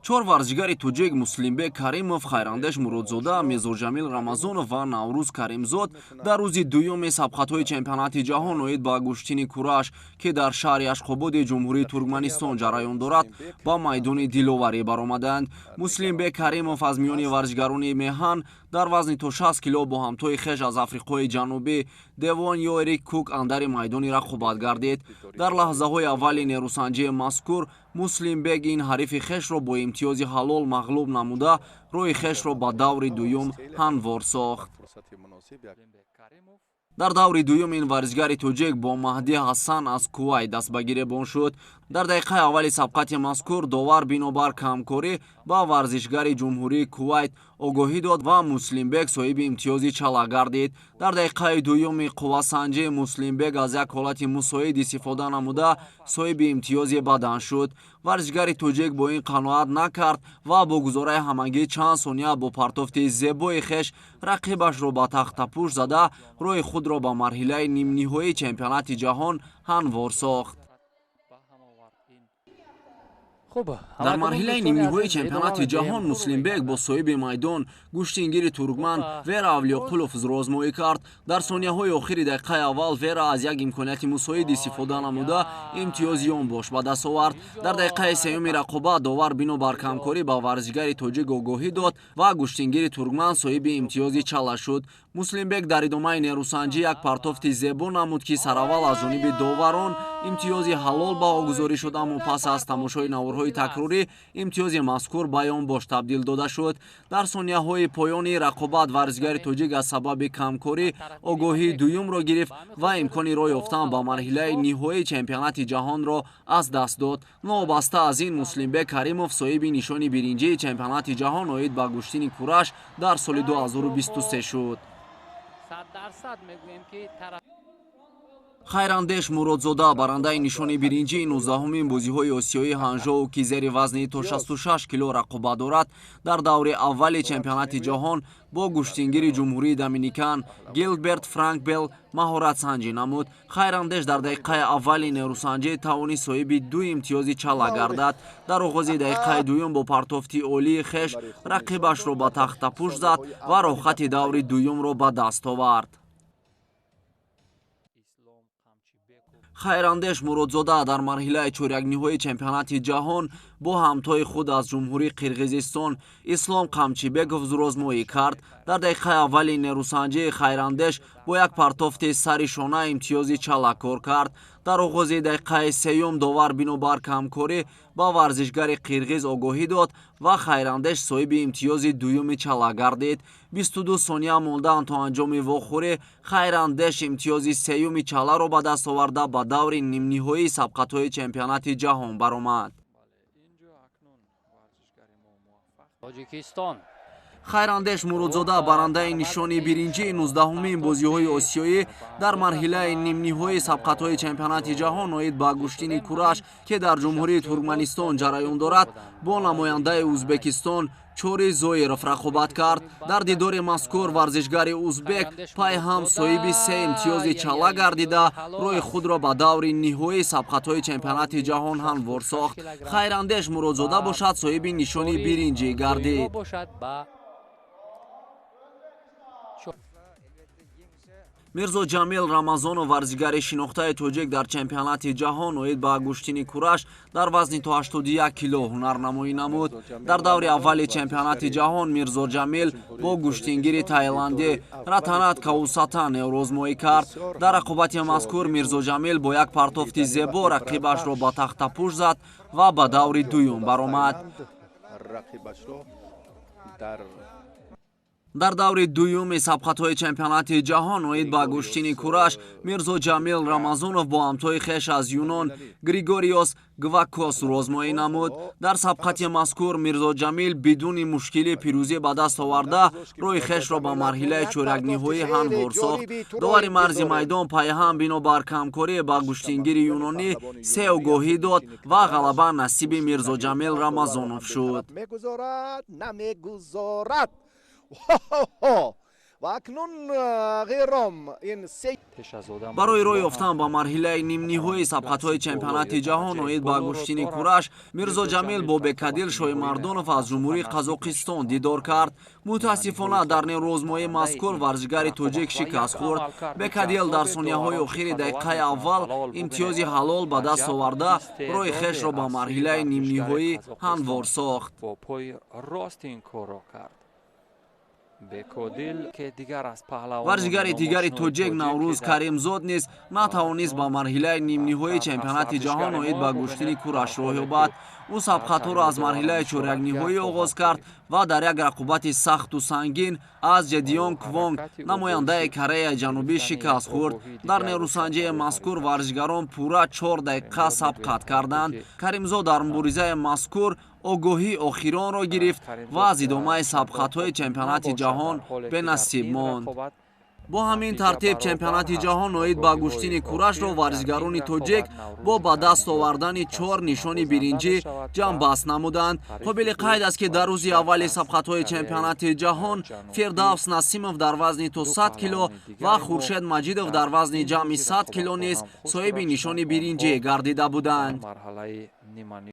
Чор варзишгари тоҷик: Муслимбек Каримов, Хайрандеш Муродзода, Мирзоҷамил Рамазонов ва Наврӯз Каримзод дар рӯзи дуюми сабқатҳои чемпионати ҷаҳон оид ба гӯштини кураш, ки дар шаҳри Ашхободи Ҷумҳурии Туркманистон ҷараён дорад, ба майдони диловарӣ баромаданд. Муслимбек Каримов аз миёни варзишгарони меҳан дар вазни то 60 кило бо ҳамтои хеш аз Африқои Ҷанубӣ Девон Йоэрик Кук андари майдони рақобат гардид. Дар лаҳзаҳои аввали нерӯсанҷии мазкур Муслимбек ин ҳарифи хешро бо имтиёзи ҳалол мағлуб намуда, роҳи хешро ба даври дуюм ҳамвор сохт. Дар даври дуюм ин варзишгари тоҷик бо Маҳдӣ Ҳасан аз Кувайт даст ба гиребон шуд. Дар дақиқаи аввали сабқати мазкур довар бинобар камкорӣ ба варзишгари Ҷумҳурии Кувайт огоҳӣ дод ва Муслимбек соҳиби имтиёзи чала гардид. Дар дақиқаи дуюми қуввасанҷӣ Муслимбек аз як ҳолати мусоид истифода намуда, соҳиби имтиёзи бадан шуд. Варзишгари тоҷик бо ин қаноат накард ва бо гузораи ҳамагӣ чанд сония бо партофти зебои хеш рақибашро ба тахтапӯш зада, роҳи худро ба марҳилаи нимниҳоии чемпионати ҷаҳон ҳамвор сохт. Дар марҳилаи нимниҳоии чемпионати ҷаҳон Муслимбек бо соҳиби майдон, гӯштингири туркман Вера Авлиёқулов зӯрозмоӣ кард. Дар сонияҳои охири дақиқаи аввал Вера аз як имконияти мусоид истифода намуда, имтиёзи ёнбош ба даст овард. Дар дақиқаи сеюми рақобат довар бинобар камкорӣ ба варзишгари тоҷик огоҳӣ дод ва гӯштингири туркман соҳиби имтиёзи чала шуд. Муслимбек дар идомаи нерӯсанҷӣ як партофти зебо намуд, ки сараввал аз ҷониби доварон имтиёзи ҳалол баҳогузорӣ шуд, аммо пас аз тамошои наворҳои такрорӣ имтиёзи мазкур ба ёнбош табдил дода шуд. Дар сонияҳои поёни рақобат варзишгари тоҷик аз сабаби камкорӣ огоҳии дуюмро гирифт ва имкони роҳ ёфтан ба марҳилаи ниҳоии чемпионати ҷаҳонро аз даст дод. Новобаста аз ин, Муслимбек Каримов соҳиби нишони биринҷии чемпионати ҷаҳон оид ба гӯштини кураш дар соли 2023 шуд. Хайрандеш Муродзода, барандаи нишони биринҷии 19-умин бозиҳои осиёии Ҳанжоу, ки зери вазни то 66 кило рақобат дорад, дар даври аввали чемпионати ҷаҳон бо гӯштингири Ҷумҳурии Доминикан Гилберт Франкбел маҳоратсанҷӣ намуд. Хайрандеш дар дақиқаи аввали нерӯсанҷӣ тавонист соҳиби ду имтиёзи чала гардад. Дар оғози дақиқаи дуюм бо партофти олии хеш рақибашро ба тахтапӯш зад ва роҳхати даври дуюмро ба даст овард. Хайрандеш Муродзода дар марҳилаи чорякниҳоии чемпионати ҷаҳон бо ҳамтои худ аз Ҷумҳурии Қирғизистон Ислом Қамчибеков зӯрозмоӣ кард. Дар дақиқаи аввали нерӯсанҷии Хайрандеш бо як партофти сари шона имтиёзи чала кор кард. Дар оғози дақиқаи сеюм довар бинобар камкорӣ ба варзишгари қирғиз огоҳӣ дод ва Хайрандеш соҳиби имтиёзи дуюми чала гардид. 22 сония мондаанд то анҷоми вохӯрӣ Хайрандеш имтиёзи сеюми чаларо ба даст оварда, ба даври нимниҳоии сабқатҳои чемпионати ҷаҳон баромад. Хайрандеш Муродзода, барандаи нишони биринҷии 19-умин бозиҳои осиёӣ, дар марҳилаи нимниҳоии сабқатҳои чемпионати ҷаҳон оид ба гӯштини кураш, ки дар Ҷумҳурии Туркманистон ҷараён дорад, бо намояндаи Ӯзбекистон Чори Зоиров рақобат кард. Дар дидори мазкур варзишгари узбек пайҳам соҳиби се имтиёзи чала гардида, роҳи худро ба даври ниҳоии сабқатҳои чемпионати ҷаҳон ҳамвор сохт. Хайрандеш Муродзода бошад, соҳиби нишони биринҷӣ гардид. Мирзо Ҷамил Рамазонов, варзишгари шинохтаи тоҷик, дар чемпионати ҷаҳон оид ба гӯштини кураш дар вазни то 81 кило ҳунарнамоӣ намуд. Дар даври аввали чемпионати ҷаҳон Мирзо Ҷамил бо гӯштингири тайландӣ Ратанат Каусатан нерӯозмоӣ кард. Дар рақобати мазкур Мирзо Ҷамил бо як партофти зебо рақибашро ба тахтапӯш зад ва ба даври дуюм баромад. Дар даври дуюми сабқатҳои чемпионати ҷаҳон оид ба гӯштини кураш Мирзо Ҷамил Рамазонов бо ҳамтои хеш аз Юнон Григориос Гвакос розмоӣ намуд. Дар сабқати мазкур Мирзо Ҷамил бидуни мушкилӣ пирӯзӣ ба даст оварда, роҳи хешро ба марҳилаи чорякниҳоӣ ҳамвор сохт. Довари марзи майдон пайҳам бинобар камкорӣ ба гӯштингири юнонӣ се огоҳӣ дод ва ғалаба насиби Мирзо Ҷамил Рамазонов шуд. Ва акнун Ғиром ин се Барои роҳ ёфтан ба марҳилаи нимниҳоии сабқатҳои чемпионати ҷаҳон оид ба гӯштини кураш, Мирзоҷамил бо Бекадил Шоимардонов аз Ҷумҳурии Қазоқистон дидор кард. Мутаассифона, дар нимрӯзмоии мазкур варзишгари тоҷик шикаст хӯрд. Бекадил дар сонияҳои охири дақиқаи аввал имтиёзи ҳалол ба даст оварда, роҳи хешро ба марҳилаи нимниҳоӣ ҳамвор сохт. Бо пои рост ин корро кард Бекодил, ки дигар аз паҳлавонони Варзишгари дигари номошинои тоҷик тоҷик, Наврӯз ки дар Каримзод низ натавонист ба марҳилаи нимниҳоии чемпионати ҷаҳон оид ба гӯштини кураш роҳ ёбад. Ӯ сабқатҳоро аз марҳилаи чорякниҳоӣ оғоз кард ва дар як рақобати сахту сангин аз Ҷедиён Квонг, намояндаи Кореяи Ҷанубӣ, шикаст хӯрд. Дар нерӯсанҷии мазкур варзишгарон пурра 4 дақиқа сабқат карданд. Каримзод дар муборизаи мазкур огоҳии охиронро гирифт ва аз идомаи сабқатҳои чемпионати ҷаҳон бенасиб монд. Бо ҳамин тартиб, чемпионати ҷаҳон оид ба гӯштини курашро варзишгарони тоҷик бо ба даст овардани чор нишони биринҷӣ ҷамъбаст намуданд. Қобили қайд аст, ки дар рӯзи аввали сабқатҳои чемпионати ҷаҳон Фирдавс Насимов дар вазни то 100 кило ва Хуршед Маҷидов дар вазни ҷамъи 100 кило низ соҳиби нишони биринҷӣ гардида буданд. Марҳалаи нимани.